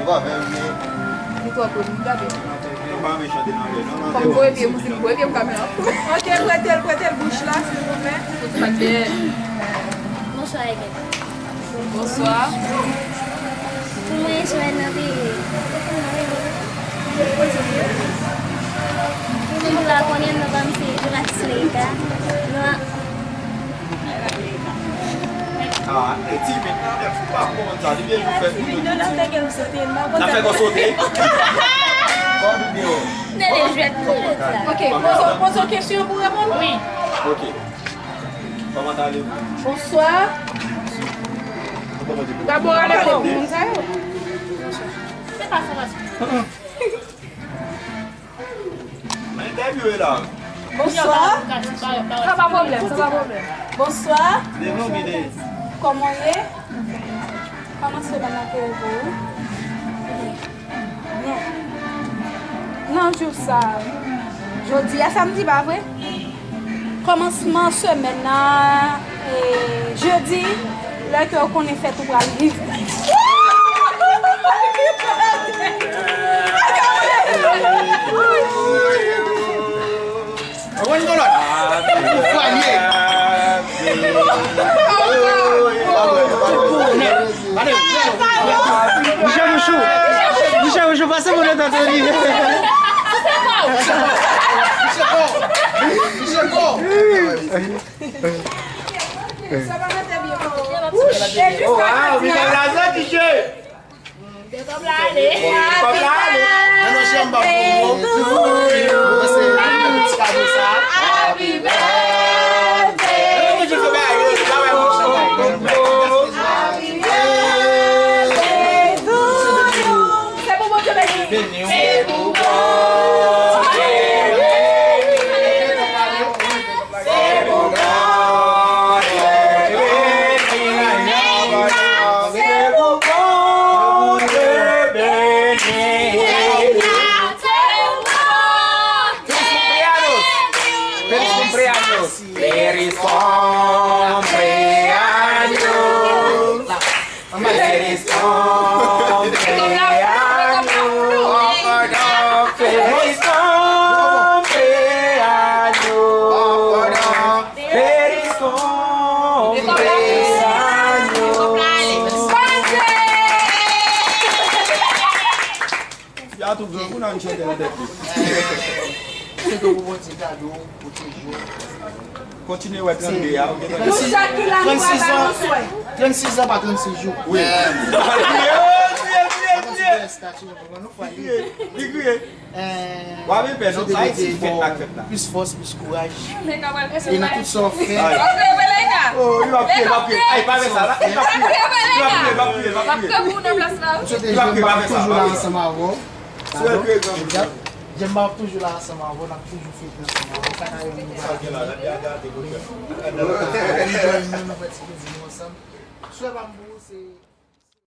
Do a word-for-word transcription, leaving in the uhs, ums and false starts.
Li twò pre pou m gade. Nou pa mechan de nan lè, non, non. Fò m voye pye m, si m voye pye m, kamera ap koupe. Ok, prete l, prete l bouch la, silvouplè. Soti pa dèyè. Bonswa, Evelyn. Bonswa. Kòman ye, Joël nan peyi? Moun la konnen non pa m se Jonatis Leita. Non. Ah, e timid, nan nèf, ou pa konprann sa, li byen jou fèt, li byen jou. N ap fè kò sote. Kò nou deyò. Nene jwèt pou jwèt la. Ok, poze, poze yon kesyon pou reponn. Wi. Ok. Comment allez-vous? Bonsoir. Dabò, ale pou moun sa yo. Se pa sa, pa sa. Mwen entèvyouwe la. Bonswa. Sa pa pwoblèm, sa pa pwoblèm. Bonswa. Kòman w ye? Kòman semèn nan te ye pou ou? Byen. Nan jou sa, jodi a samdi, pa vre? Kòmansman semèn nan, e, jedi, lè ke w konnen fèt ou pral rive. Michel Michou, Michel Michou, pase pou nou tande li. Oh, wow, Michel Lazarre, Michel. Kòb la ale. Kòb la ale. Non, non, chè, m pa pou ou. Mwen se yon ti kado sa. Happy birthday. Non, non, mwen fè bagay yo, pa wè mwen chante. Happy birthday to you. Se pou Bondye beni. Beni w. Se pou Bondye beni. Se pou Bondye beni. Se pou Bondye beni. Se pou Bondye beni. Feliz cumpleaños. Feliz cumpleaños. Feliz cumpleaños. Feliz cumpleaños. Feliz cumpleaños. Feliz cumpleaños. Ya tou grangou nan chante nan tèt li. Se ke pou Bondye gade w, pwoteje w. Kontinye wè trannde a, ou gen trannde. Nou chak ki la, nou pral bay yon swè. Trannsis zan pa trannsis jou. Wi. Li kriye, li kriye, li kriye, li kriye. Li kriye, li kriye. W ap pè non, sa Ayiti fèt la k fèt la. Plis fòs, plis kouraj. E nan tout sa w ap fè. Oh, li va kriye, li va kriye. Ay, pa fè sa la. Li va kriye. Li va kriye, li va kriye, li va kriye. M swete Jemba toujou la ansanm avè w. Jemba ap toujou la ansanm avè w, n ap toujou fete ansanm avè w. Sa ka rive nou pa enjoy nou, nou fè ti plezi nou ansanm. Swè pa m pou ou se